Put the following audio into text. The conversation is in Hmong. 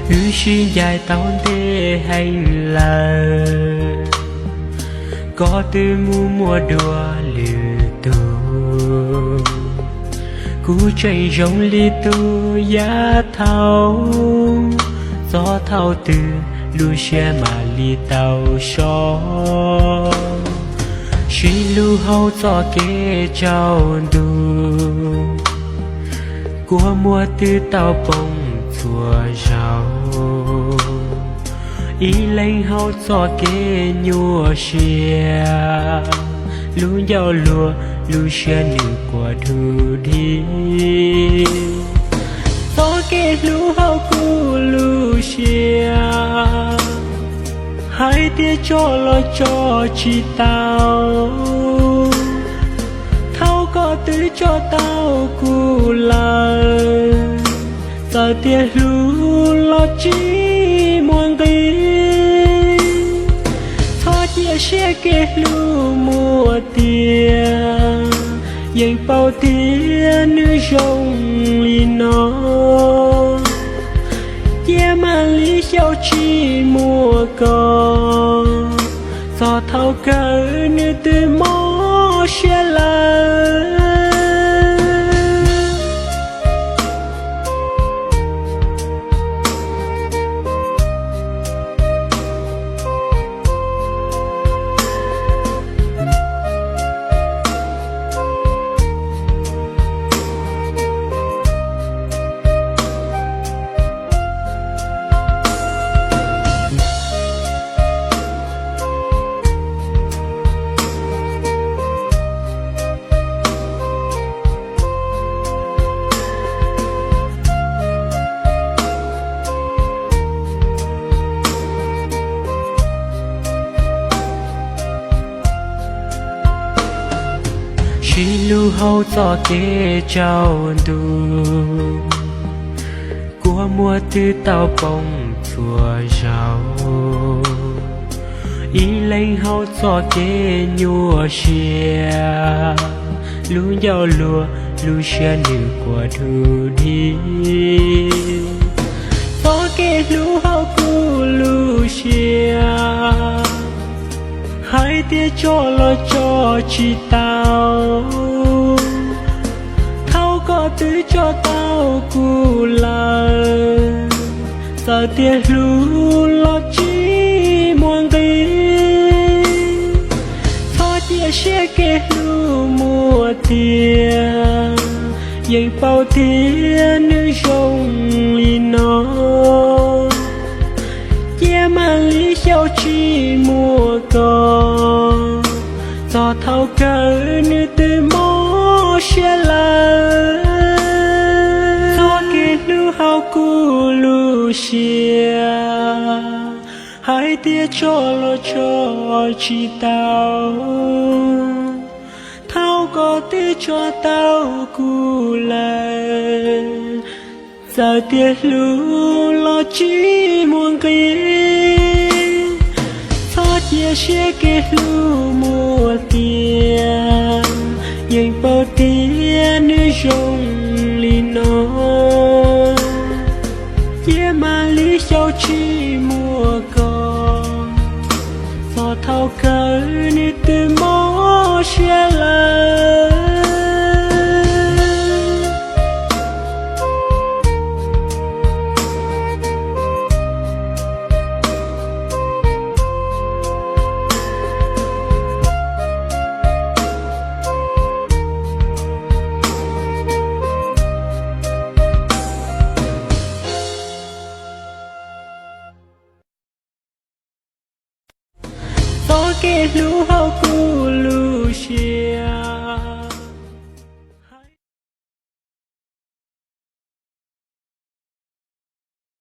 Wb sib ncaim tau ntev heev lawm, koj twb mus muaj dua lwm tus. Kuv tseem zoo li tus yav thaud, txog thaum twg lub siab mam li tau so. Sib hlub hauv txoj kev tsaus ntuj, kua muag twb tau poob txhua zaus. Ib leeg hauv txoj kev nyuaj siab, lub ncauj luag lub siab nws quaj du dig. Txoj kev hlub hauv kuv lub siab, hais tias tso los tso tsis tau. Thaum koj twb tso tau kuv lawm, txawm tias hlub los tsis muaj nqis. Txhob cia siab kev hlub muaj tiag, yeej paub tias nws zoo li no. Cia mam li xyaum tsis muaj koj, txog thaum kawg nws twb mob siab lawm. Sib hlub hauv txoj kev tsaus ntuj, kua muag twb tau poob txhua zaus. Ib leeg hauv txoj kev nyuaj siab, lub ncauj luag lub siab nws quaj du dig. Txoj kev hlub hauv kuv lub siab, hais tias tso los tso tsis tau. Thaum koj twb tso tau kuv lawm, txawm tias hlub los tsis muaj nqis. Txhob cia siab kev hlub muaj tiag, yeej paub tias nws zoo li no. Cia mam li xyaum tsis muaj koj, txog thaum kawg nws twb mob siab lawm. Txoj kev hlub hauv kuv lub siab, hais tias tso los tso tsis tau. Thaum koj twb tso tau kuv lawm, txawm tias hlub los tsis muaj nqis. Txhob cia siab kev hlub muaj tiag, yeej paub tias nws zoo li no. Cia mam li xyaum tsis muaj koj, txog thaum kawg nws twb mob siab lawm. Txoj kev hlub hauv kuv